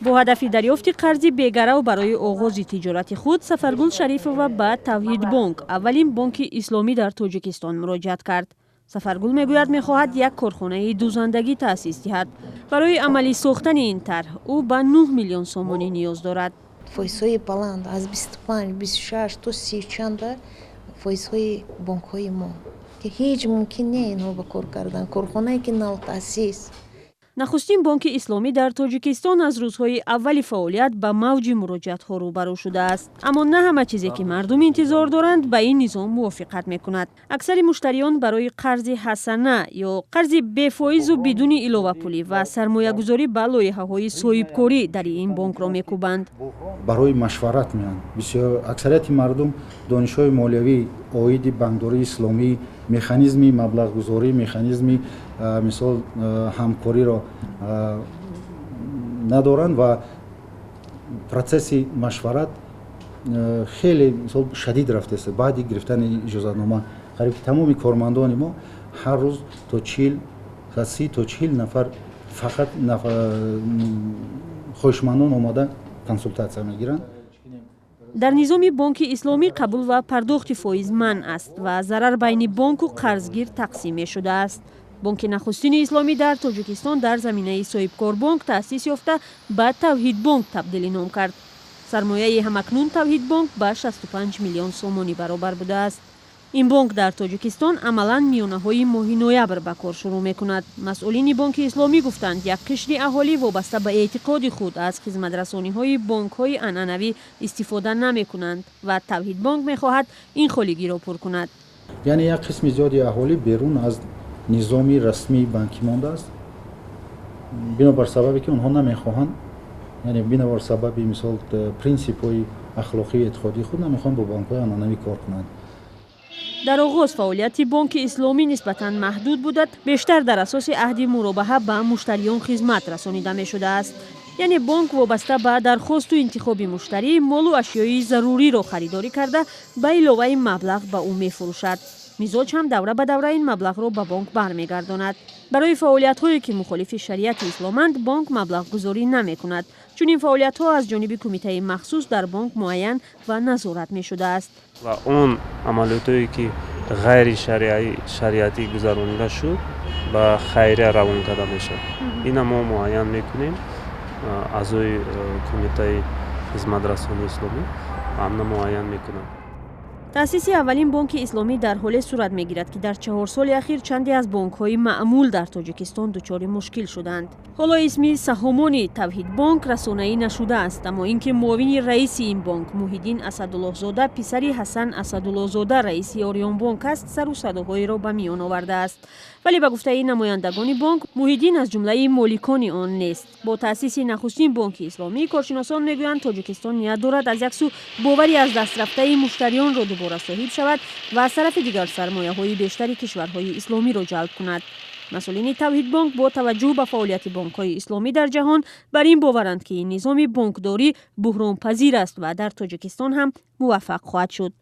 Бо ҳадафи дарёфти қарзи бегарав барои оғози тиҷорати худ, Сафаргул Шарифова ба Тавҳидбонк, аввалин бонки исломӣ дар Тоҷикистон, муроҷиат кард. Сафаргул мегӯяд, мехоҳад як корхонаи дӯзандагӣ таъсис диҳад. Барои амалӣ сохтани ин тарҳ ӯ ба 9 миллион сомонӣ ниёз дорад. Фоизҳои баланд, аз 25, 26 то си чанда фоизҳои бонкҳои мо, ки ҳеҷ мумкин не инҳо ба кор кардан корхонае ки навтаъсис. Нахустин бонки исломӣ дар Тоҷикистон аз рӯзҳои аввали фаъолият ба мавҷи муроҷиатҳо рӯбарӯ шудааст, аммо на ҳама чизе, ки мардум интизор доранд, ба ин низом мувофиқат мекунад. Аксари муштариён барои қарзи ҳасана ё қарзи бефоизу бидуни иловапулӣ ва сармоягузорӣ ба лоиҳаҳои соҳибкорӣ дари ин бонкро мекӯбанд. Барои машварат меоянд. Бисёр аксарияти мардум донишҳои молиявӣ оиди бонкдории исломӣ, механизми маблағгузорӣ, механизми, мисол, ҳамкориро надоранд ва процесси машварат хеле, мисол, шадид рафтааст. Баъди гирифтани иҷозатнома қариб ки тамоми кормандони мо ҳар рӯз то 40, 30 то 40 нафар фақат хоҳишмандон омода консултатсия мегиранд. Дар низоми бонки исломӣ қабул ва пардохти фоиз манъ аст ва зарар байни бонку қарзгир тақсим мешудааст. Бонки нахустини исломӣ дар Тоҷикистон дар заминаи Соҳибкорбонк таъсис ёфта, ба Тавҳидбонк табдили ном кард. Сармояи ҳамакнун Тавҳидбонк ба 65 миллион сомонӣ баробар будааст. Ин бонк дар Тоҷикистон амалан миёнаҳои моҳи ноябр ба кор шурӯъ мекунад. Масъулини бонки исломӣ гуфтанд, як қишри аҳолӣ вобаста ба эътиқоди худ аз хизматрасониҳои бонкҳои анъанавӣ истифода намекунанд ва Тавҳидбонк мехоҳад ин холигиро пур кунад. Яъне як қисми зиёди аҳолӣ берун аз низоми расмии банкӣ мондааст, бинобар сабабе ки онҳо намехоҳанд, яъне бинобар сабаби, мисол, принсипҳои ахлоқию эътиқодии худ намехоҳанд бо бонкҳои анъанавӣ кор кунанд. Дар оғоз фаъолияти бонки исломӣ нисбатан маҳдуд буда, бештар дар асоси аҳди муробаҳа ба муштариён хизмат расонида мешудааст. Яъне бонк вобаста ба дархосту интихоби муштарӣ молу ашёи заруриро харидорӣ карда, ба иловаи маблағ ба ӯ мефурӯшад. Мизоҷ ҳам давра ба давра ин маблағро ба бонк бармегардонад. Барои фаъолиятҳое, ки мухолифи шариати исломанд, бонк маблағгузорӣ намекунад. Чунин фаъолиятҳо аз ҷониби кумитаи махсус дар бонк муайян ва назорат мешудааст. Ва он амалиётое, ки ғайри шариатӣ гузаронида шуд, ба хайрия равон карда мешавад. Ина мо муайян мекунем, аъзои кумитаи хизматрасонии исломӣ амна муайян мекунанд. Таъсиси аввалин бонки исломӣ дар ҳоле сурат мегирад, ки дар 4 соли ахир чанде аз бонкҳои маъмул дар Тоҷикистон дучори мушкил шуданд. Ҳоло исми саҳомони Тавҳидбонк расонаӣ нашудааст, аммо ин ки муовини раиси ин бонк Муҳиддин Асадуллоҳзода писари Ҳасан Асадуллоҳзода, раиси Ориёнбонк аст, сару садоҳоеро ба миён овардааст. Вале ба гуфтаи намояндагони бонк, Муҳиддин аз ҷумлаи моликони он нест. Бо таъсиси нахустин бонки исломӣ, коршиносон мегӯянд, Тоҷикистон ният дорад аз як сӯ бовари аз даст рафтаи муштариёнро дубора соҳиб шавад ва аз тарафи дигар сармояҳои бештари кишварҳои исломиро ҷалб кунад. Масъулини Тавҳидбонк бо таваҷҷӯҳ ба фаъолияти бонкҳои исломӣ дар ҷаҳон бар ин боваранд, ки ин низоми бонкдорӣ буҳронпазир аст ва дар Тоҷикистон ҳам муваффақ хоҳад шуд.